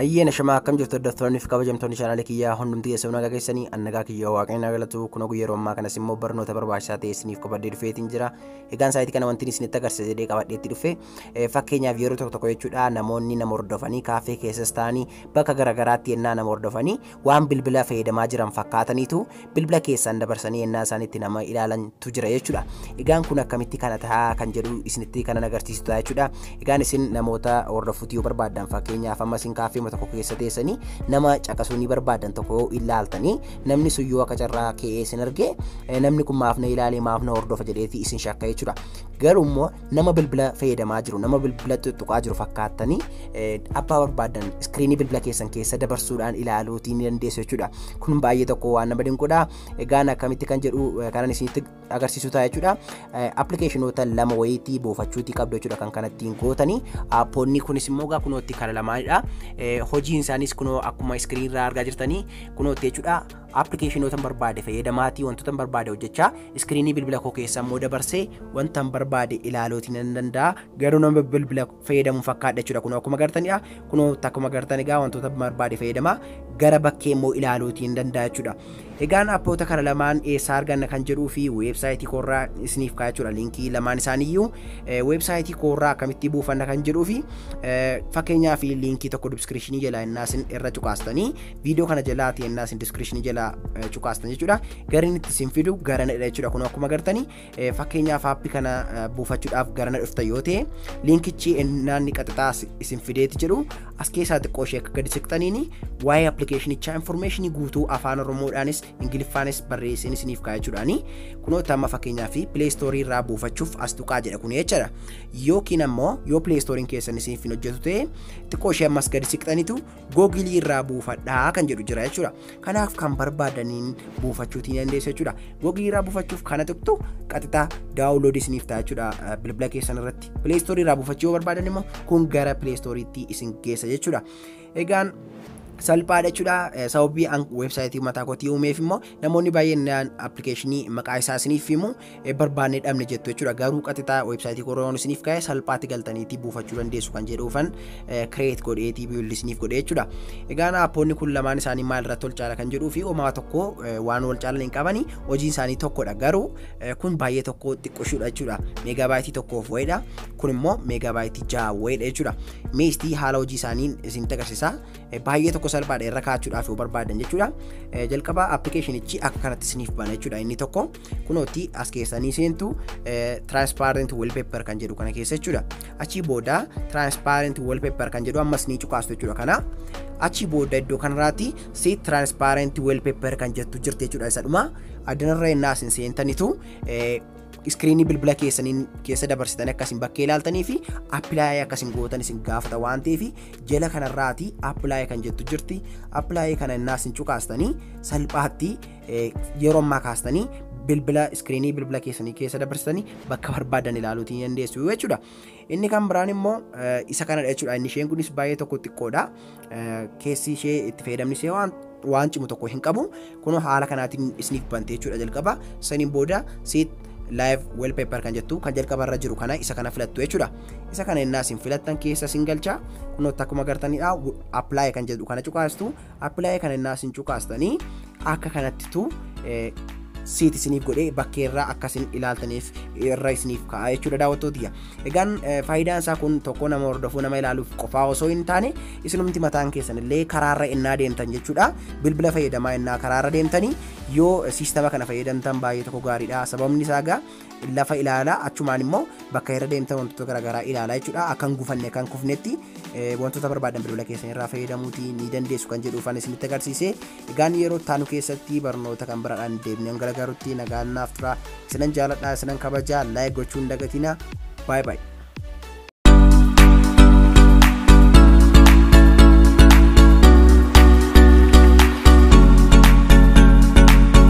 Hayyee nashamaa, akkam jirtu hordoftoonni fi kabajamtoonni chaanaalii kiyyaa hundumti keessan? Nagaa keessanii? An nagaa kiyyaa, Waaqayyoon galatu. Kunoo yeroo ammaa kanas immoo barnoota barbaachisaa ta'e isiniif qabadhee dhufeetiin jira. Egaan saayitii kana wanti isinitti agarsiisa jedhee qabadheetti dhufe, fakkeenyaaf yeroo tokko tokko jechuudha, namoonni nama hordofanii kaaffee keessas ta'anii bakka garaagaraatti yennaa nama hordofanii waan bilbila fayyadamaa jiran fakkaataniitu bilbila keessan dabarsanii yennaa isaanitti nama ilaalantu jira jechuudha. Egaan kun akkamitti kana ta'a kan jedhu isinitti kanan agarsiisu ta'a jechuudha. Egaan isin namoota hordofuutii yoo barbaaddan, fakkeenyaaf amma isin kaaffee tokko keessa teessanii nama caqasuu ni barbaadan tokko yoo ilaaltanii, namni sun yoo akka carraa ka'ee isin arge, namni kun maaf na ilaalee, maaf na hordofa jedheeti isin shakka jechuudha. Garuu immoo nama bilbila fayyadamaa jiru, nama bilbila tuttuqaa jiru fakkaattanii abbaa barbaadan iskiriinii bilbila keessan keessa dabarsuudhaan ilaaluutii ni dandeessu jechuudha. Kun baay'ee tokko waan nama dinqudha. Egaan akkamitti kan jedhu kanan isinitti agarsiisu ta'a jechuudha. Appilikeeshinoota lama wayiitii buufachuutii qabdu jechuudha kan kanattiin gootanii. Aappoonni kunis immoo gaa kunootti kana lamaanidha. Hojiin isaanis kunoo akkuma iskiriin irraa argaa jirtanii kunootti jechuudha. Appilikeeshinoota barbaade fayyadamaatii wantoota barbaade hojjechaa iskiriinii bilbila koo keessa immoo dabarsee wanta barbaade ilaaluutii nan danda'a. Garuu nama bilbila fayyadamuun fakkaadha jechuudha. Kunoo akkuma agartanidha. Kunoo akkuma agartan egaa wantoota barbaade fayyadamaa gara bakkee immoo ilaaluutii hin danda'a jechuudha. Egaan appoota kana lamaan eessaa arganna kan jedhuu fi weebsaayitii koorraa isiniif kaa'aa jechuudha. Liinkii lamaan isaaniiyyuu weebsaayitii koorraa akkamitti buufanna kan jedhuu fi fakkeenyaaf liinkii tokko diskiripshinii jalaa innaa isin irra cuqaastanii, viidiyoo kana jalaati innaa isin diskiripshinii jalaa cuqaastan jechuudha. Gareen itti isin fidu garanadha jechuudha. Kun akkuma agartanii, fakkeenyaaf aappii kana buufachuudhaaf garana dhuftan yoo ta'e, liinkichi innaan qaxixaa isin fideeti jedhu as keessaa xiqqoo ishee akka gadi siqxaniini waa'ee appilikeeshinichaa infoormeeshinii guutuu Afaan Oromoodhaanis Ingiliffaanis barreesseen isiniif kaa'aa jechuudhaani. Kunoo amma fakkeenyaaf Play Store irraa buufachuuf as tuqaa jedha kun jechuudha. Yookiin ammoo yoo Play Storeiin keessan isiniif hin hojjetu ta'e, xiqqoo ishee ammas gadi siqxanitu Googilii irraa buufadhaa kan jedhu jira jechuudha. Kanaaf kan barbaadaniin buufachuutii dandeessu jechuudha. Googilii irraa buufachuuf kana tuqxu, qaxixaa download isiniif ta'a jechuudha bilbila keessan irratti. Play Store irraa buufachuu yoo barbaadan immoo kun gara Play Storeiitti isin geessa jechuudha. Egaan salphaadha jechuudha. Sababii an weebsaayitii mataa kootii uumeef immoo namoonni baay'een appilikeeshinii maqaa isaa isiniif himu barbaannee dhabne jettu jechuudha. Garuu qaxixaa weebsaayitii koroon isiniif kaa'e salphaatti galtaniitii buufachuu dandeessu kan jedhuufan create godheetii build isiniif godhe jechuudha. Egaan aappoonni kun lamaan isaanii maal irratti wal caala kan jedhuu fi homaa tokko waan wal caalan hin qabani, hojiin isaanii tokkodha. Garuu kun baay'ee tokko xiqqooshuudha jechuudha. Meegaabaayitii tokkoof wayiidha. Kun immoo meegaabaayitii 6 wayiidha jechuudha. Meestii haala hojii isaanii isinitti agarsiisa. Baay'ee tokko salphaadha irra kaa'achuudhaaf yoo barbaadan jechuudha. Jalqaba appilikeeshinichi akka kanatti isiniif bana jechuudha. Inni tokko kunootti as keessanii seentu, transparent wallpaper kan jedhu kana keessa jechuudha. Achii booda transparent wallpaper kan jedhu ammas ni cuqaastu jechuudha kana. Achii booda iddoo kanarraatti set transparent wallpaper kan jettu jirti jechuudha isa dhuma. Addanarra innaa isin seentanitu iskiriinii bilbila keessaniin keessa dabarsitanii akkasiin bakkee ilaaltanii fi apply akkasiin gootan isin gaafata waan ta'eef, jala kanarraati apply kan jettu jirti. Apply kana innaa isin cuqaastanii, salphaatti yeroo ammaa kaastanii bilbila iskiriinii bilbila keessanii keessa dabarsitanii bakka barbaadan ilaaluutii dandeessu jechuudha. Inni kan biraan immoo isa kanadha jechuudha. Inni isheen kunis baay'ee tokko xiqqoodha. Keessi ishee itti fayyadamni ishee waan cimu tokko hin qabu. Kun haala kanaatiin isiniif bante jechuudha jalqaba. Saniin booda set live wallpaper kan jettu kan jalqaba irra jiru kana, isa kana filattu jechuudha. Isa kana innaa isin filattan keessa isin galcha. Kunootti akkuma agartanidha, apply kan jedhu kana cuqaastu. Apply kana innaa isin cuqaastanii akka kanattitu set isiniif godhee bakkeerraa akkasin ilaaltaniif irra isiniif ka'a jechuudha, daawwattootiyya. Egaan faayidaan isaa kun tokko nama hordofuu, nama ilaaluuf qofaa osoo hin taane, isinumti mataan keessan illee karaarra innaa deemtan jechuudha. Bilbila fayyadamaa innaa karaarra deemtanii yoo siistama kana fayyadamtan baay'ee tokko gaariidha. Sababni isaa egaa lafa ilaalaa, achumaan immoo bakka irra deemtan wantoota garaagaraa ilaalaa jechuudha. Akka hin gufanne, akka hin kufnetti wantoota barbaadan bilbila keessan irraa fayyadamuutii ni dandeessu kan jedhuufan isinitti agarsiise. Egaan yeroo taanu keessatti barnoota kan biraadhaan deebinee hanga gargaarutti nagaan naaf tura. Isinan jaaladha, isinan kabajaa, like gochuu hin dagatina. Baay'ee baay'ee.